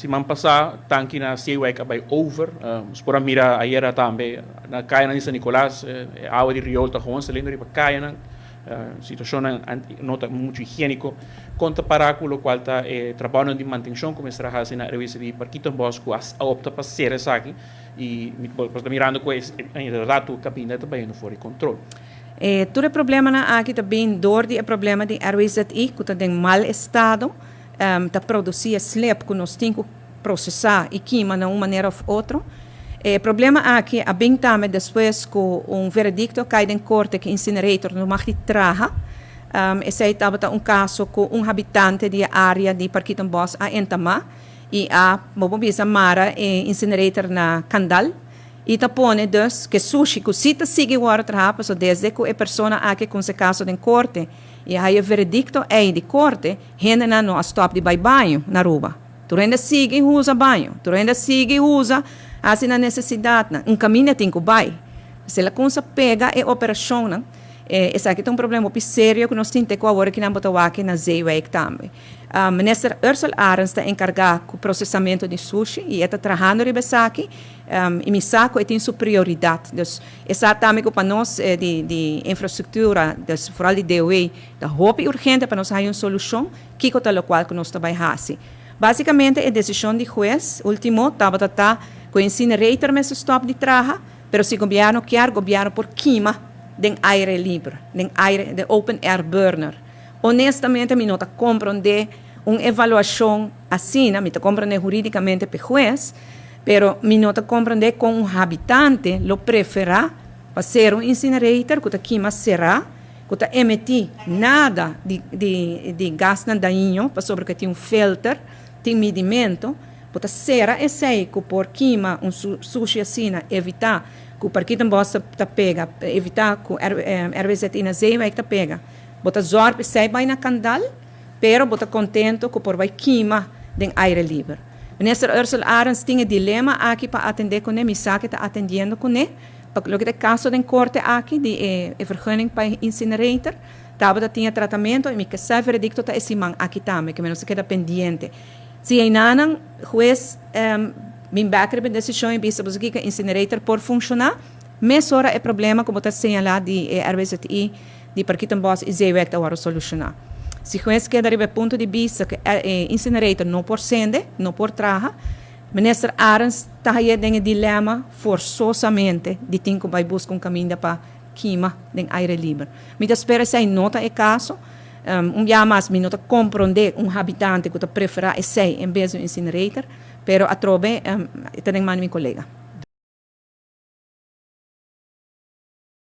Siman pasá tanki na Zeewijk a bai over. Nos por a mira ayera tambe na kayanan di San Nicolas e awa di riool ta gewoon saliendo riba kayanan. Situashonnan no ta muchu higiéniko. Kon ta pará ku lokual ta e trabounan di mantenshon ku mester a hasi na RWZI Parkietenbos ku a opta pa sera esaki i mi bo ta mirando ku e ratu kabinda ta bayendo for di kontrol. E tur e problemanan aki ta bin dor di e problema di RWZI ku ta den mal estado. Ta produsí e slip ku nos tin ku prosesá i kima na un manera òf otro. E problema aki a bin tambe despues ku un veredikto a kai den korte ku incinerator no mag di traha. Esei tabata un kaso ku un habitante di e área di Parkietenbos a entamá i a, bo por bisa, mara e incinerator na kandal i ta pone dus ku e sushi ku si ta sigui wòrdu traha pasobra desde ku e persona aki a kunse kaso den korte i a haya e veredikto ei di korte, Hendenan no a stòp di bai baño na Aruba. Tur hende a sigui usa baño. Tur hende a sigui usa hasi nan nesesidatnan. Un kaminda tin ku bai. Si el a kumsa pega e operashonnan, esaki ta un problema hopi serio ku nos tin te ku awor aki nan bo ta wak na Zeewijk tambe. Minister Ursell Arends ta enkargá ku prosesamentu di sushi i e ta trahando riba esaki. I mi sa ku e tin su prioridat. Dus e sa tambe ku pa nos di infrastruktura, dus foral di DOW, Ta hopi urgente pa nos haña un solushon kiko ta lokual ku nos ta bai hasi. Básikamente e desishon di hues último tabata ta ku e incinerator mester stòp di traha, pero si gobièrnu kier, gobièrnu por kima den aire liber, den aire, den open air burner. Honestamente mi no ta komprondé un evaluashon asina, mi ta komprondé hurídikamente p'e hues, pero mi no ta komprondé kon un habitante lo preferá pa ser un incinerator ku ta kima será, ku ta emití nada di di di gasnan dañino pasobra ku e tin un filter, tin midimentu, bo ta sera esei ku por kima un sushi asina, evitá ku Parkietenbos ta ta pega, evitá ku RWZI na Zeewijk ta pega. Bo ta zòrg esei bai na kandal, pero bo ta kontentu ku por bai kima den aire liber. Minister Ursell Arends tin e dilema aki pa atendé kuné, mi sa ku e ta atendiendo kuné. Pa loke ta e kaso den korte aki di e vergunning pa e incinerator, tabata tin e tratamento i mi ke sa e veredikto ta e siman aki tambe, ke mi no sa keda pendiente. Si einanan hues bin bek riba e desishon i bisa boso kiko e incinerator por funshoná, mesora e problema ku bo ta señalá di e RWZI di Parkietenbos i Zeewijk ta wòrdu solushoná. Si hues keda riba e punto di bista ku e incinerator no por sende, no por traha, Minister Arends ta haye den e dilema forsosamente di tin cu bay busca un caminda pa kima den aire liber. Mi ta spera esey no ta e caso. Un bia mas mi no ta compronde un habitante cu ta prefera esey en bes di un incinerator, pero atrobe e ta den man di mi colega.